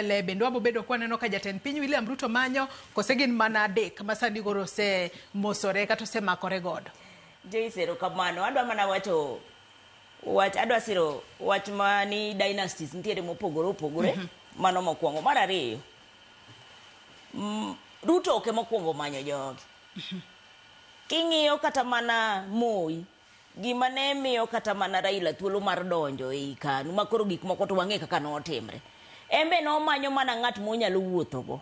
mbele. Bende wabo bedo kwaneno ka jatend piny William Ruto manyo kose gin mana adek ma sani koro osemosore kata osemakore godo? Joyce, erokamano. Adwa mana wacho wach, adwa siro wach ma ni dynasties nitiere mopogore opogore. Mano mokwongo. Mar ariyo, Ruto ok ema okwongo manyo jogi. King'iyo kata mana Moi, gima ne miyo kata mana Raila thuolo mar donjo ei KANU, ma koro gik moko to wang'e kaka notimre. En be nomanyo mana ng'at monyalo wuothogo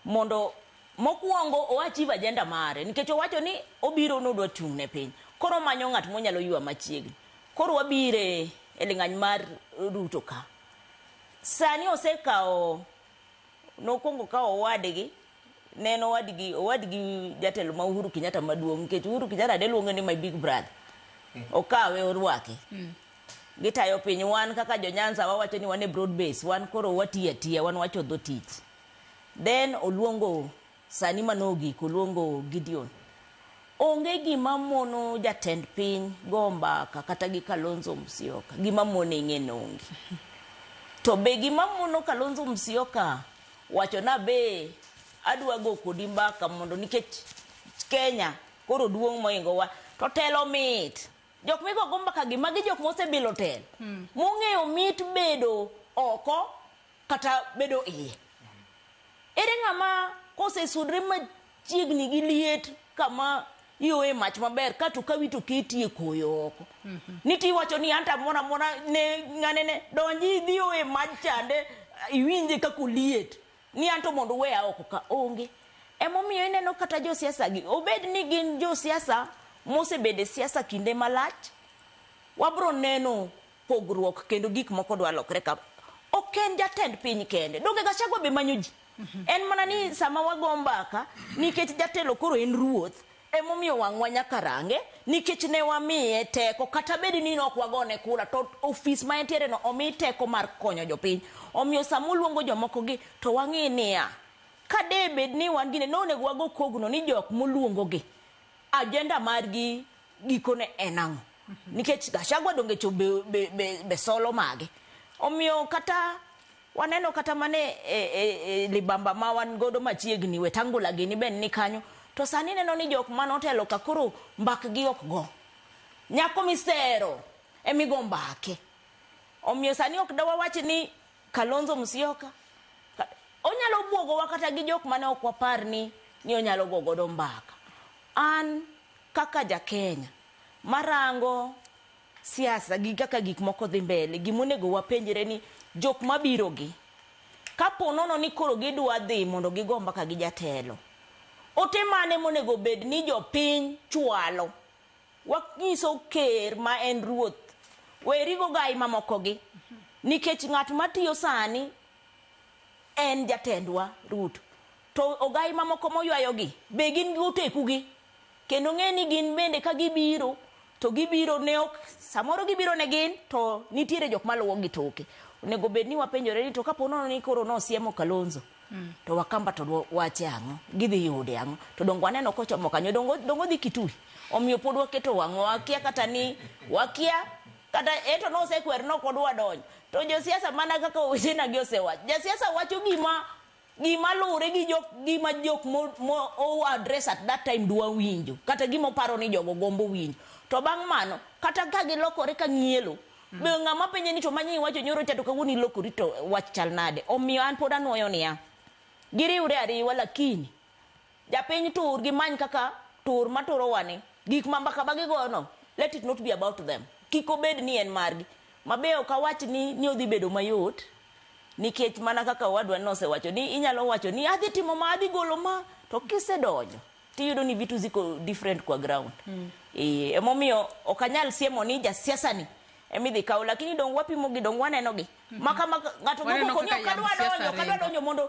mondo mokwongo o achieve agenda mare, nikech owacho ni obiro nodwa chung' ne piny. Koro omanyo ng'at monyalo ywa machiegni. Koro wabire e ling'any mar Ruto ka. Sani osekawo, nokwongo kawo owadgi, ne en owadgi jatelo ma Uhuru Kenyatta maduong', nikech Uhuru Kenyatta ne luonge ni my big brother. Okawe orwake. Gitayo piny. Wan kaka jo Nyanza wawacho ni wan e broad base, wan koro watiyo atiya, wan wachodho tich. Then oluongo sani manogik, oluongo Gideon. Onge gima mono jatend piny go mbaka kata gi Kalonzo Musyoka. Gima mone ing'e ni onge. To be gima mono Kalonzo Musyoka wacho na be adwa go kodi mbaka mondo, nikech Kenya koro duong' moingo wa to telo mit. Jok migo go mbaka gi magi jok mosebilo telo. Mong'eyo mit bedo oko kata bedo iye. Ere ng'ama kosesudre machiegni gi liet kama ioye mach maber kato kawi to keti e koyo oko. Niti iwacho ni anta mora mora ne ng'ane ne donji idhi oye mach chande iwinje kaka oliet. Ni anto mondo uweya oko ka onge. Emomiyo ineno kata josiasa gi, obed ni gin josiasa mosebedo e siasa kinde malach, wabro neno pogruok kendo gik moko dwa lokre ka. Ok en jatend piny kende. Donge Gachagua be manyo ji? En mana ni sama wago mbaka, nikech jatelo koro en ruoth, emomiyo wang'wa nyaka range, nikech ne wamiye teko, kata bed ni ok wagone kura, to ofis ma entiere no omi teko mar konyo jopiny. Omiyo sama oluongo jomoko gi, to wang'i niya, ka de bed ni wan gine, nonego wago kogno ni jok moluongo gi, agenda margi gikone en ang'o? Nikech Gachagua donge cho be solo mage. Omiyo kata waneno kata mana e libamba ma wan godo machiegni, Wetangula gini be ni kanyo, to sani ineno ni jok manotelo ka koro mbakgi ok go. Nyako misero emigo mbake. Omiyo sani ok dawawach ni Kalonzo Musyoka onyalo buogowa kata gi jok mane ok wapar ni onyalo go godo mbaka. An kaka ja Kenya marango siasa gi kaka gik moko dhi mbele, gimonego wapenjre ni jok mabiro gi, kapo nono ni koro gidwa dhi mondo gigo mbaka gi jatelo, ote mane monego bed ni jopiny chwalo? Wanyiso ker ma en ruoth, weri go gai mamoko gi, nikech ng'at matiyo sani en jatendwa Ruto. To ogai mamoko moywayo gi be gin gi oteku gi, kendo ng'e ni gin bende ka gibiro to gibiro ne ok samoro gibiro ne gin to nitiere jok maluwo gi toke. Onego bed ni wapenjore ni to kapo nono ni koro nosiemo Kalonzo, to Wakamba to wache ang'o? Gidhi yude ang'o? To dongo waneno kochomo kanyo, dongo dhi Kitui. Omiyo pod waketo wang'wa, wakia kata ni wakia kata eto nosekwer nok odwa donjo. To josiasa mana kaka owetena gi osewacho, jasiasa wacho gima luwre gi jok gima jok mo o address at that time dwa winjo, kata gima oparo ni jogo gombo winjo. To bang' mano kata ka gilokore ka ng'ielo, be ng'ama penje ni to manyi iwacho nyoro cha to kawuono ilokori to wach chal nade? Omiyo an pod anuoyo niya, giriwre ariwa, lakini japiny tur gimany kaka tur maturo wani gik ma mbaka ma gigoyo no, let it not be about them, kik obed ni en margi. Mabe ok awach ni odhi bedo mayot, nikech mana kaka owadwa nosewacho ni inyalo wacho ni adhi timo ma, adhi golo ma, to kisedonjo tiyudo ni vitu ziko different kwa ground. Emomiyo ok anyal siemo ni jasiasa ni emidhi kaw, lakini dong wapimo gi, dong waneno gi maka maka ng'ato Waneno gogo ni kaka ok adwa yamb siasa donjo, ok adwa ringo. Donjo mondo